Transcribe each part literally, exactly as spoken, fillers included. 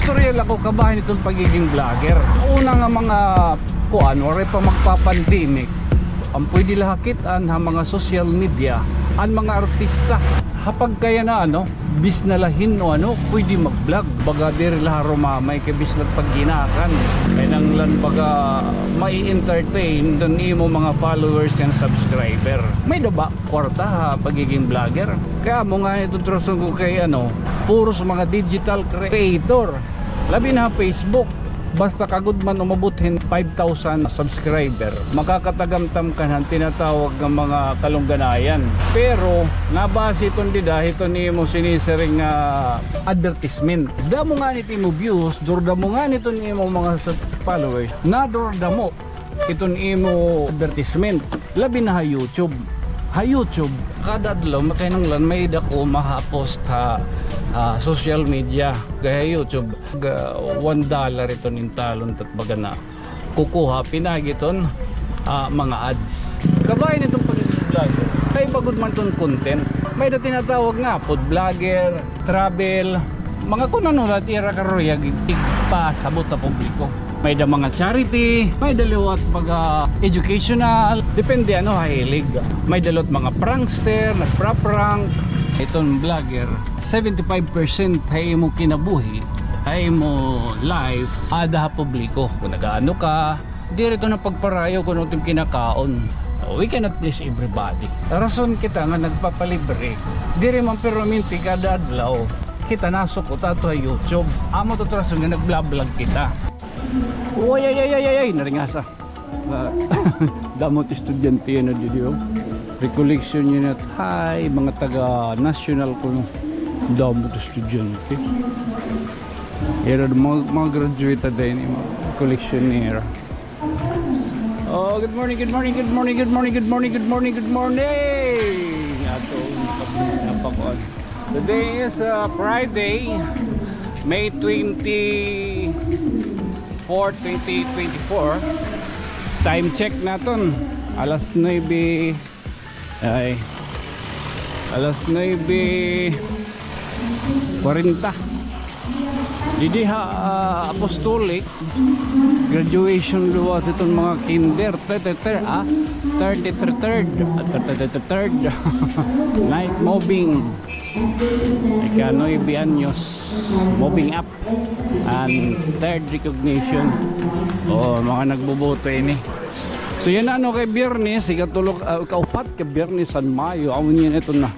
Tutorial ako kabahin iton pagiging vlogger. Una nga mga kuan, waray pa magpa-pandemic, an pwede la ha kit-an ha mga social media an mga artista. Ha pagkayana, ano, bis na la hin-o ano, pwede mag-vlog. Baga diri la harumamay kay bis la paginakan. Kinahanglan baga mai-entertain iton imo mga followers and subscriber. May-ada ba kwarta ha pagiging vlogger? Kay amo ngani iton truston ko kay, ano, puros mga digital creator. Labi na ha Facebook. Basta kagud man umabot hin five thousand subscriber, makakatagamtam ka han tinatawag nga mga kalungganayan. Pero nabase iton dida hiton imo sinisiring nga advertisement. Damo ngani it imo views, durdamo ngani iton imo mga sa-, followers, nadurdamo iton imo advertisement. Labi na ha YouTube. Ha YouTube, kada adlaw, kinahanglan may-ada ko maha-post ha, ha social media. Kay ha YouTube, ga-, one dollar iton intalon ta it baga nakukuha pinaagi hiton, ah, mga ads. Kabahin iton pag-vlog. Kay iba gud man iton content. May-ada tinatawag nga food vlogger, travel, mga kun ano la it ira karuyag ig-, igpasabot ha publiko. May-ada mga charity, may-ada liwat mga educational, depende ano ha hilig. May-ada liwat mga prankster, nagpra-prank. Iton vlogger, seventy-five percent ha imo kinabuhi, ha imo life, aada ha publiko. Kun nag-aano ka, diri ito na pagparayo kun ano it im kinakaon. We cannot please everybody. Rason kita nga nagpapalibre. Diri man permanente kada adlaw kita nasukot ato ha YouTube. Amo ito rason nga nag-vlog-vlog kita. Uy, ay, ay, ay, ay, ay, naringasa. Ah, damo it estudyante yana didi, o. Recollection yana, hay, mga taga national kuno. Damo it estudyante. Ira mga, mga graduate dayon, mga collection nira. Oh, good morning, good morning, good morning. Ato, napakuan. Today is, uh, Friday, May twenty-four, twenty twenty-four. Time check naton, alas nuebe, ay, alas nuebe kwarenta. Didi ha, ah, Apostolic, graduation liwat iton mga kinder. Ter, ter, ter, ah, thirty-third, ah, thirty-third. Night moving. Ika-nuebe anyos. Moving up. And third recognition. O, mga nagboboto ini. So, yana, ano, kay Biyernes, ikatulo, ah, ikaupat ka Biyernes han Mayo. Amo niyan ito na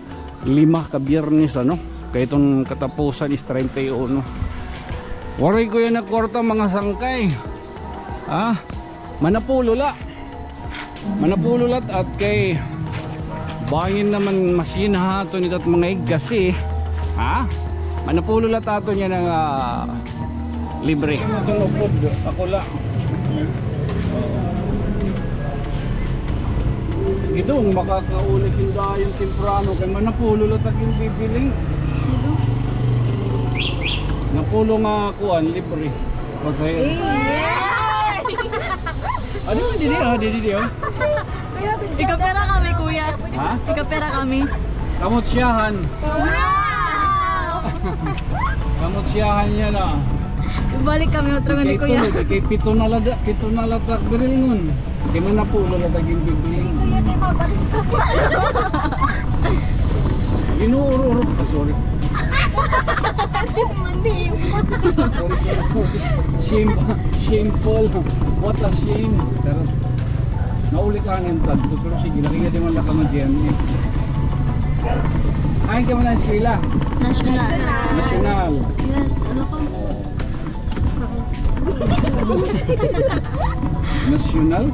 lima ka Biyernes, ano. Kay iton katapusan is treinta y uno. Waray ko yana kwarta, mga sangkay. Ha? Manapulo la. Manapulo la it at kay bangin naman masina ha aton ito it mga igkasi. Ha? Manapulo la it aton yana nga libre. Iton upod, ako la. Gidong, makakauli kita dayon temprano kay manapulo la it ak ginbibiling. Napulo nga kuan, libre. Okay. Ano man, didi, o, didi, didi, o. Ikapira kami, kuya. Ha? Ikapira kami. Kamot siyahan. Wow! Kamot siyahan yana. Ibalik kami, utro nga ni kuya. Kay pito na la da, pito na la it ak diri ngon. Kay manapulo la it ak ginbibiling. Inuuro-uro. Ah, sorry. Sorry, sorry, sorry. Shame, shameful. What a shame. Pero nauli ka ngani, Tad. Pero sige, lagi nga di man la ka mag-G M A. Ay, ka man ang eskwela? National. National. Yes, ano ka? National?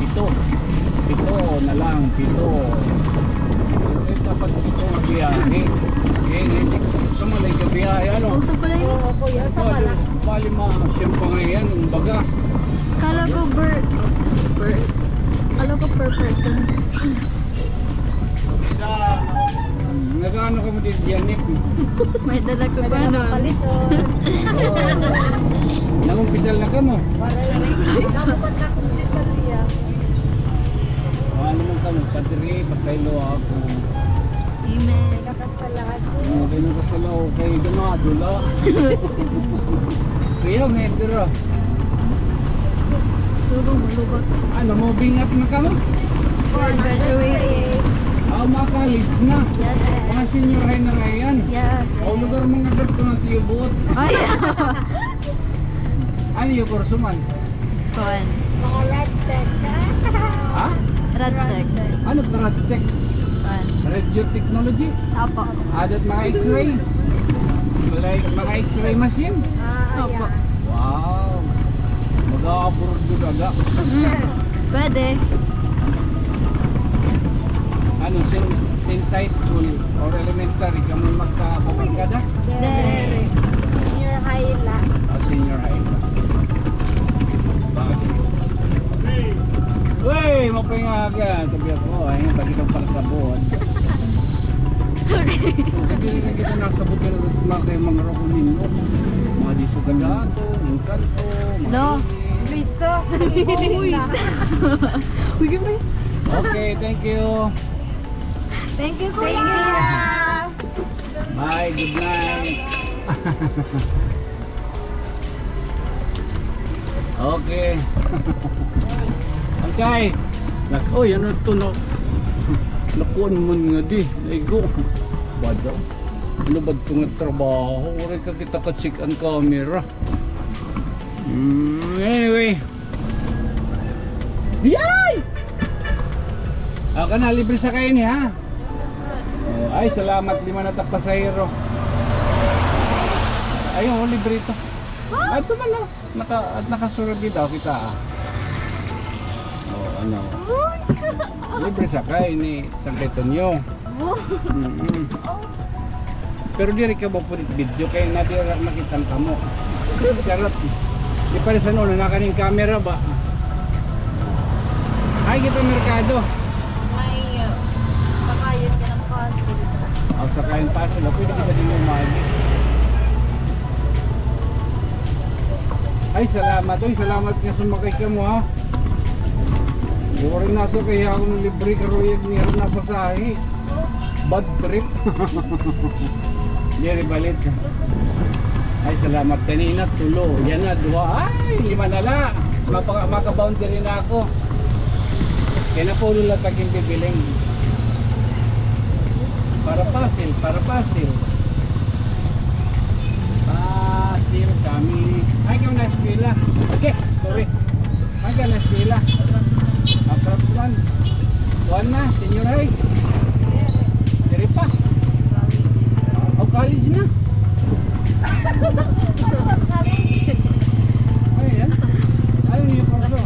Pito. Pito na lang, pito. Pero dapat pito nga biyahe. Eh, hindi ko sa malay ka biyahe, ano? Uso pala yun. Oo, kuya, sa malay. Bali, ma, siyempre nga yan, baga. Kala ko per, per, kala ko per person. Nag-ano ka mo din, Janet? May dala ko pa, ano? Nag-umpisal na ka mo? Wala na rin. Dapat na kung sa iya. Diri, pasaylo ako. Amen. Nakasala ako. Okay, nakasala ako kay ganado la. Kaya nga, dira. Ano, moving up na kamo? We're graduating. Ah, mga college na. Yes. Mga senior high na ngayon. Yes. O, lugar mga dito na tiyubot. Ay. Ano yung kurso man? Kuan. Mga rad tech. Ha? Rad tech. Ano ka rad tech? Kuan. Radio technology? Apo. Adat mga X-ray? Like, mga X-ray machine? Ah, opo. Wow. Mag-a-abroad ka daga. Mm. Pwede. Ano, since, since high school or elementary, kamo magkabarkada? Diri. Senior high la. Ah, senior high la. Bakit? Uy, mapinga ka. Sabi ako, ay, pag ikaw pala sa buwan. Hindi rin kita nasabot yan sa mga, kay mga rako ninyo. Mga di sugadato, engkanto, mga no. Liso. Uy. Uy, ganda. Okay, thank you. Thank you, Kuya. Bye, good night. Okay. Okay. Nak-, oy, ano ito, no? Nakuan man nga di. Naigo. Badaw. Ano ba ito nga trabaho? Waray ka kita ka-check an camera. Mm, anyway. Yay! Ako na, libre sakay ini, ha? Oh, ay, salamat, lima na ta pasahero. Ay, oh, libre ito. Ah, ito man, oh. Naka-, at nakasulod dito, kita, ah. Oh, ano? Libre sakay ini San Antonio. Mm-mm. Pero diri ka ba pwede video kay nadira makita kamo. Charot. Di pa rin sa noon, nakaning camera ba? Ay, kita merkado. May, uh, sakayan ka ng pasig. Ang sakayan pasig, pwede kita din umagi. Ay, salamat. Uy, salamat nga sumakay kamo, ha. Waray na sa kaya ako ng libre karuyag niya na pasahe. Bad trip. Diri balit. Ay, salamat kanina, tulo. Yana, duha. Ay, lima na la. Mapaka-, maka-boundary na ako. Kaya na pulo la taging bibiling. Para pasil, para pasil. Pasil kami. Ay, kami na eskwela. Okay, sorry. Ay, ka na eskwela. Ang sarap naman. Kuan na, senior high. Diri pa. O, college na. Ay, yan. Ay, yung kurso.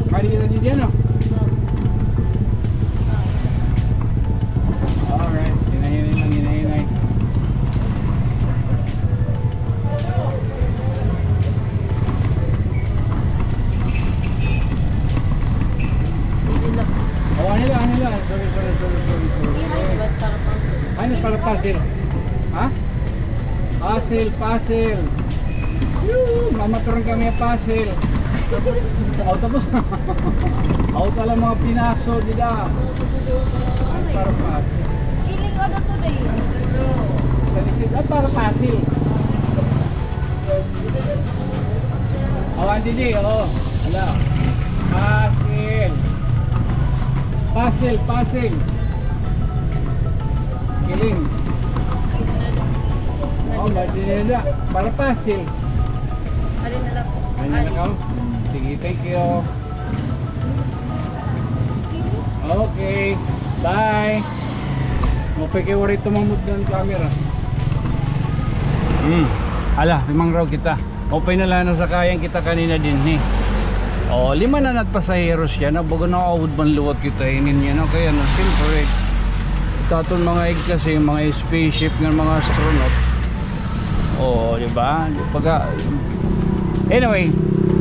Mari kita di diyan, no? Alright, hinay-hinay lang, hinay-hinay. Hindi lang. Oh, ano lang, ano lang. Sorry, sorry, sorry, sorry, sorry. Hindi, ay, ba't para pang- Ano, para pasil? Ha? Pasil, pasil. Yoo, mamaturan kami pasil. O, tapos. O, pala mga pinaso, di da. Ay, para pasil. Kiling ano to, day? Sa likod, ah, para pasil. O, Auntie G, o. Hala. Pasil. Pasil, pasil. Kiling. O, may dinala. Para pasil. Alin na lang po? Ano na ka? Sige, thank you. Okay. Bye. Maupay kay waray tumamod nga camera. Hmm. Hala, limang raw kita. Maupay na la, nasakayan kita kanina dinhi. O, lima na nat pasaheros yana. Baga nakaawod man liwat kita hinin yana. Kay ano, siyempre, ito aton mga igkasi, mga spaceship nga mga astronaut. Oo, di ba? Di, pagka, anyway,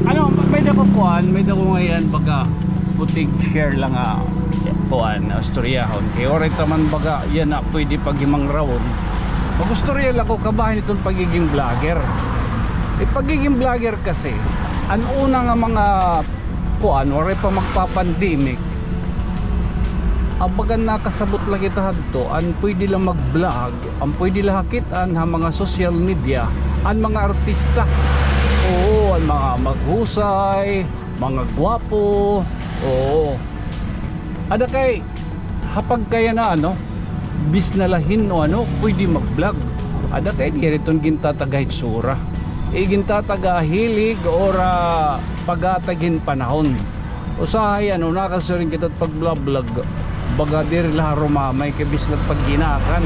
ano, may-ada ko kuan, may-ada ko ngay-an, baga, footage share lang, ah, kuan, istoryahon. Kay waray ta man baga yana pwede paghimangraon. Mag-istorya la ako kabahin iton pagiging vlogger. It pagiging vlogger kasi, an una nga mga kuan, waray pa magpa-pandemic, baga nakasabot la kita hadto, an pwede la mag-vlog, an pwede la hakit-an ha mga social media, an mga artista. Oo, an mga maghusay, mga gwapo. Oo. Ada kay, ha pagkayana, ano, bisan la hin-o ano, pwede mag-vlog. Ada kay, diri iton gintataga hitsura. Igintataga hilig or, ah, paghatag hin panahon. Usahay, ano, nakasiring kita pag-vlog-vlog. Baga diri la harumamay kay bisan la pag ginakan.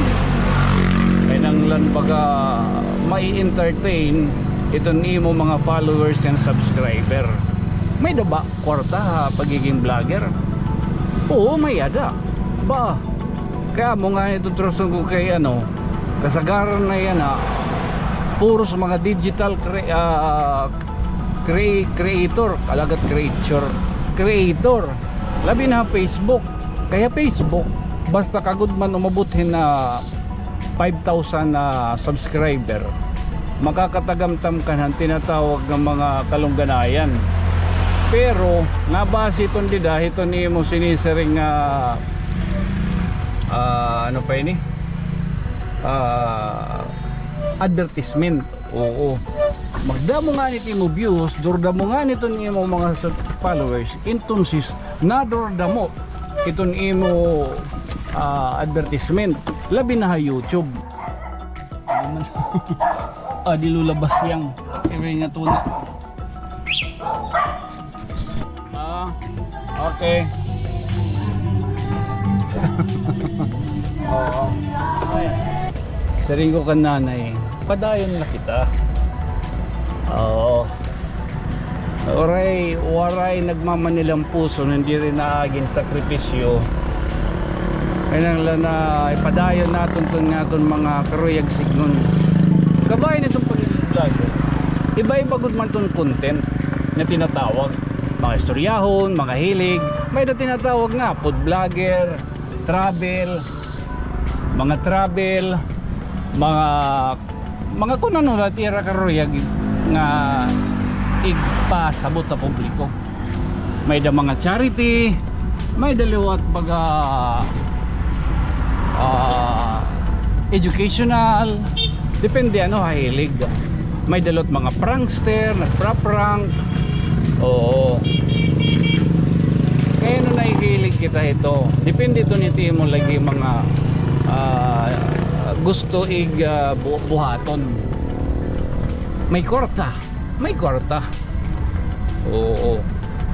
Kinahanglan baga mai-entertain iton imo mga followers and subscriber. May-ada ba kwarta ha pagiging vlogger? Oo, may-ada. Ba, kay amo ngani iton truson ko kay ano, kasagaran na yana, puros mga digital cre-, ah, cre-, creator, alagad creature, creator. Labi na ha Facebook. Kay ha Facebook, basta ka gud man umabot hin, ah, five thousand na subscriber, makakatagamtam ka han tinatawag nga mga kalungganayan. Pero nabase iton dida hiton imo sinisiring nga, ah, ano pa ini? Ah, advertisement. Oo. Magdamo ngani it imo views, durdamo ngani iton imo mga sub-, followers, entonces nadurdamo iton imo, ah, advertisement. Labi na ha YouTube. Ano man? Ah, di lulabas yang. Kaya nga tuna. Ah, okay. Oo. Ay. Siring ko kan nanay, padayon la kita. Oo. Waray, waray nagmamanilampuson, hindi rin naagin sakripisyo. Kinahanglan na ipadayon naton ton nga aton mga karuyag sidngon. Kabahin iton pagiging vlogger. Iba-iba gud man ton content nga tinatawag. Mga istoryahon, mga hilig, may-ada tinatawag nga food vlogger, travel, mga travel, mga, mga kun ano la it ira karuyag nga igpasabot ha publiko. May-ada mga charity, may-ada liwat baga, ah, educational, depende ano ha hilig. May-ada liwat mga prankster, nagpra-prank. Oo. Kay ano nahihilig kita hito? Depende iton hit imo lagi mga, ah, gusto ig, ah, bu-, buhaton. May kwarta. May kwarta. Oo.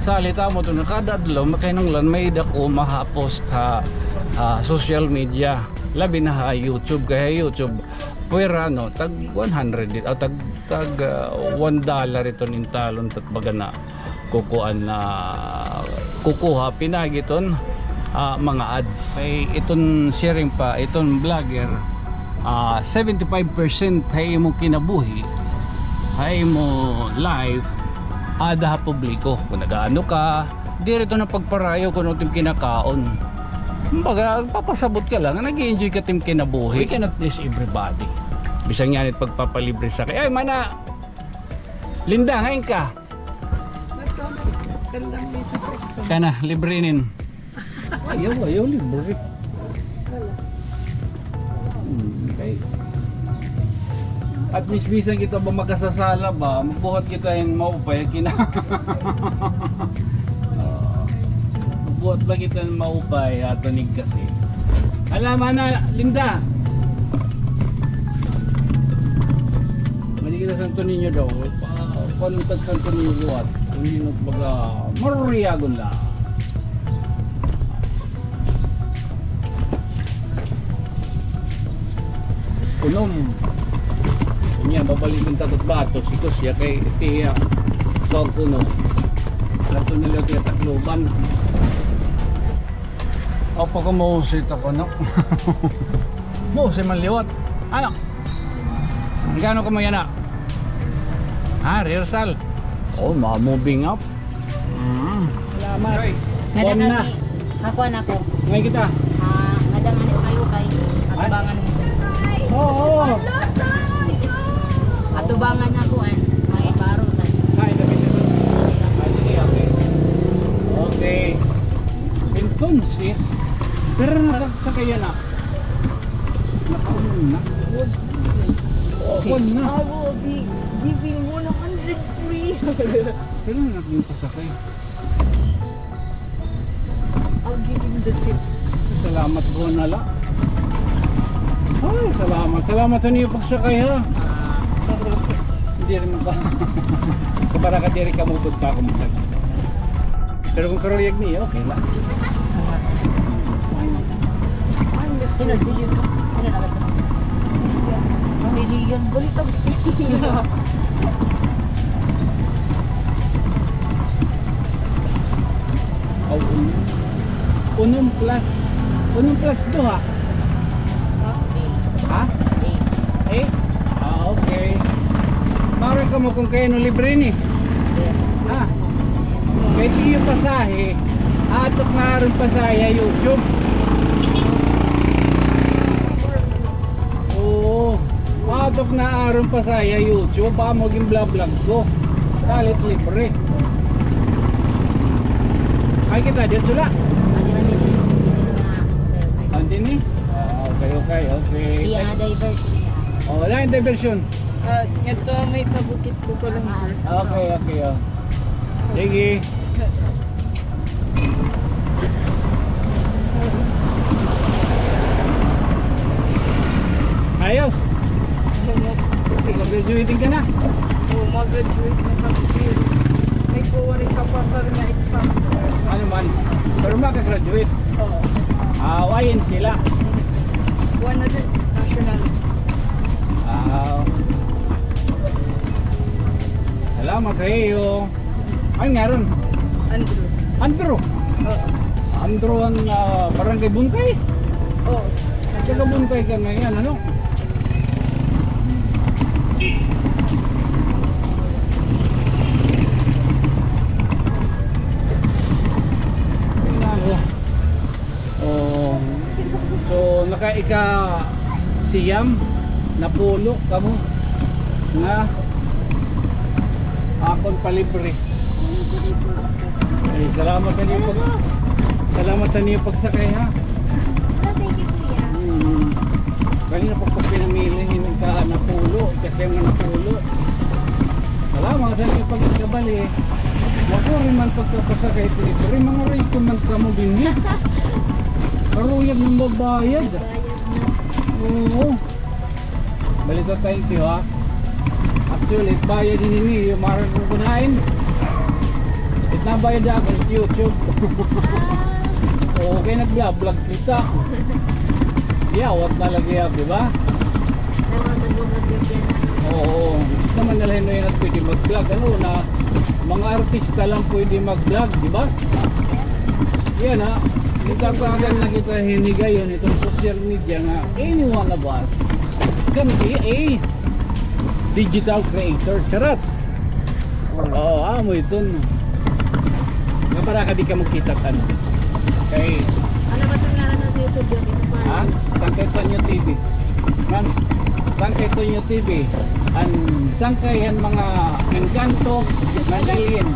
Salit amo iton nga kada adlaw, makinahanglan may-ada ko maha-post ha, ha social media. Labi na ha YouTube, kay ha YouTube, pwera, no, tag one hundred, ah, tag, tag, ah, one dollar iton intalon, tat baga na kukuan na kukuha pinaagi iton, ah, mga ads. Kay iton sharing pa, iton vlogger, ah, seventy-five percent ha imo kinabuhi, ha imo life, ada ha publiko. Kun nagaano ka, diri ito na pagparayo kun ano it im kinakaon. Kumbaga, papasabot ka lang, nag-i-enjoy ka it im kinabuhi. We cannot please everybody. Bisan ngani it pagpapalibre sa kay, ay, mana, Linda, ngain ka. Kana, libre inin. Ayaw, ayaw, libre. Hmm, okay. At least, bisan kita ba makasasala ba, magbuhat kita hin maupay, kina-, ah, magbuhat ba kita hin maupay, aton igkasi. Hala, mana, Linda. Mali kita Santo Niño daw. Pa, kuan tag Santo Niño liwat. Kun hin-o baga, maruriyagon la. Kunom. Unya, babalik an takot bato, si Kusya kay tiya. Kuan kuno. Ato na liwat tiya Tacloban. Opo, kumusit ako, no? Musit man liwat. Ano? Gano kamo yana? Ha, rehearsal? Oh, mga moving up. Mm. Salamat. Kuan na. Ako, anak ko. Ngay kita. Ah, ngada ngani ukay-ukay. Atabangan mo. Oo, oo. Yan na. Nakaunon na. One na. I will be giving one hundred free. Kailan na yung pasakay? I'll give him the tip. Salamat po na la. Ay, salamat. Salamat sa niyo pagsakay, ha? Ah, hindi rin ba? Para ka diri ka mubot pa ako muna. Pero kung karuyag niya, okay la. Ay, gusto na. Ang iligan, balitag. Oh, unom. Unom plus, unom plus duha. Ha? Eight. Eight? Ah, okay. Maaram kamo kon kay ano libre ini. Ha? Kay iyo pasahe, atok na aron pasahe ha YouTube. Oo. Atok na aron pasahe ha YouTube, amo gin-vlog-vlog ko. Kalit libre. Ay, kita, dito la. Andi ni? Ah, okay, okay, okay. Iya, diversion niya. Oh, wala yung diversion. Ah, ito may kabukit ko ko lang. Okay, okay, oh. Sige. Ayos. Graduating ka na? Oo, mag-graduate na kami. Ay, kuha rin kapasar na exam. Ano man? Pero maka-graduate? Oo. Ah, Y N C la? One na din, national. Ah. Salamat sa iyo. Ano ngaran? Andrew. Andrew? Oo. Andrew an, ah, Barangay Buntay? Oo. Taga Buntay ka ngayon, ano? Tingnan ko. Oh. So, naka-ika-siyam, napulo kamo nga akon palibre. Ay, salamat sa niyo pag-, salamat sa niyo pagsakay, ha? Wala, thank you, kuya. Hmm. Kanina pa ko pinamili, hindi ka napulo, kasi nga napulo. Salamat sa niyo pagkabali. Wala ko rin man pagkapasakay, pero mga race ko man kamo din, eh. Karuyag ng magbayad. Bayad na. Oo. Balita, thank you, ha. Actually, bayad ini, yung marang kukunain. It na bayad ako sa YouTube. Ah. Oo, kaya nag-vlog kita. Yawat na lagi yan, di ba? Dapat nag-vlog yan. Oo, hindi naman nila yun na pwede mag-vlog. Ano na, mga artista lang pwede mag-vlog, di ba? Yes. Yan, ha. Nagtatagan na kita hinigayon itong social media nga any one of us can be a digital creator. Charot! Oo, amo iton. Nga para ka di ka magkita tan. Okay. Ano ba itong ngalan ng YouTube yun? Ito pa. Ha? Sangkay Tonyo T V. Ngan, Sangkay Tonyo T V. An sangkay han mga engkanto, ngan alien.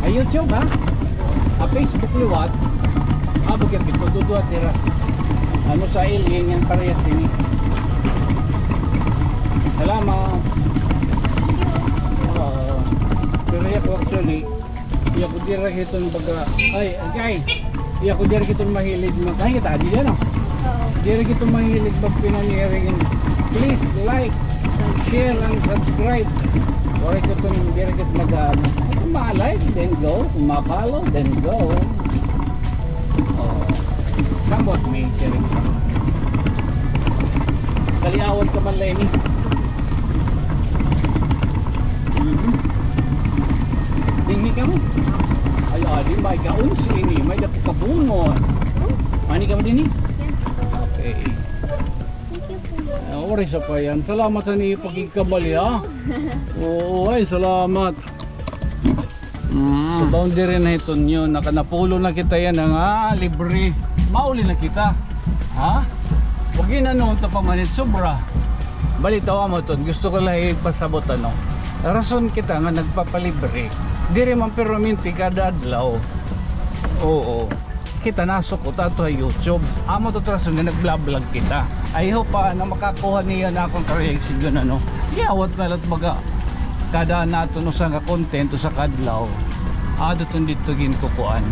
Ha YouTube, ha? Ha Facebook liwat. Ah, bukit ito, duduha tira. Ano sa alien yan, parehas ini. Salamat. Oo. Pero ako actually, iya ko dira hiton baga, ay, agay. Iya ko dira hiton mahilig mag, ay, kita, di yan, oh. Oo. Dira hiton mahilig magpinaniring. Please like, share, and subscribe. Or hiton dira hiton mag, ah, kung ma-like, then go. Kung ma-follow, then go. Oh. Somewhat may sharing. Kaliawat ka man, Lenny. Mhm. Dinhi kamo? Ay, adi, may gaon si ini, may dapit ka bungon. Mani kamo dinhi? Yes. Okay. Thank you po. Ah, ori sa pa yan. Salamat sa niyo pagkikabali, ha? Oo, ay, salamat. Mm. So, boundary na hiton yun. Nakanapulo na kita yana nga libre. Mauli na kita. Ha? Huwag yun ano, ito pa man it sobra. Balita, wa mo ton. Gusto ko lang ipasabot, ano. Rason kita nga nagpapalibre. Diri man permanente kada adlaw. Oo. kita nasukot ato ha YouTube. Amo to rason nga nag-vlog-vlog kita. I hope, ah, na makakuha niya na akon karuyag sidngon, ano. Iyawat na la baga kada naton usa nga content usa ka adlaw. Adto ton didto ginkukuan.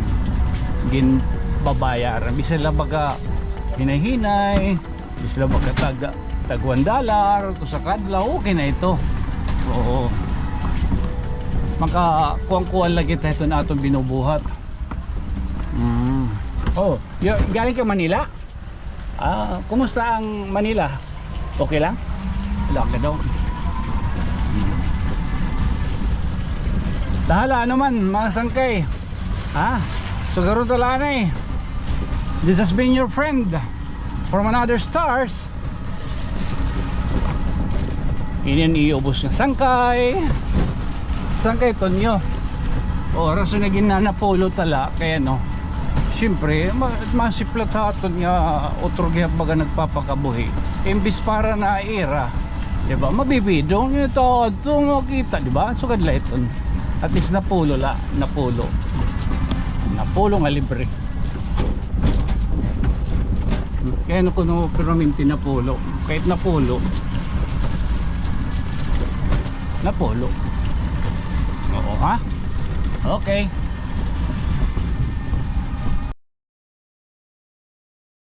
Ginbabayaran. Bisan la baga hinay-hinay. Bisan la baga tag, tag one dollar, usa ka adlaw, okay na ito. Oo. Makakuan-kuan la kita hiton aton binubuhat. Mm. Oh, y-, galing ka Manila? Ah, kumusta ang Manila? Okay lang? Wala ka daw. Tahala, ano man, mga sangkay? Ha? Sugaron ta la anay. This has been your friend from another stars. Ini an iya ubos nga sangkay. Sangkay Tonyo. O, rason nga gin-, napulo ta la kay ano. Siyempre, ma-, masiplat ha aton nga utro gihap baga nagpapakabuhi. Imbis para na ira, di ba? Mabibidong ito, ito makita, di ba? Sugad la iton. At least napulo la, napulo. Napulo nga libre. Kay ano kuno permanente napulo? Kahit napulo. Napulo. Oo, ha? Okay.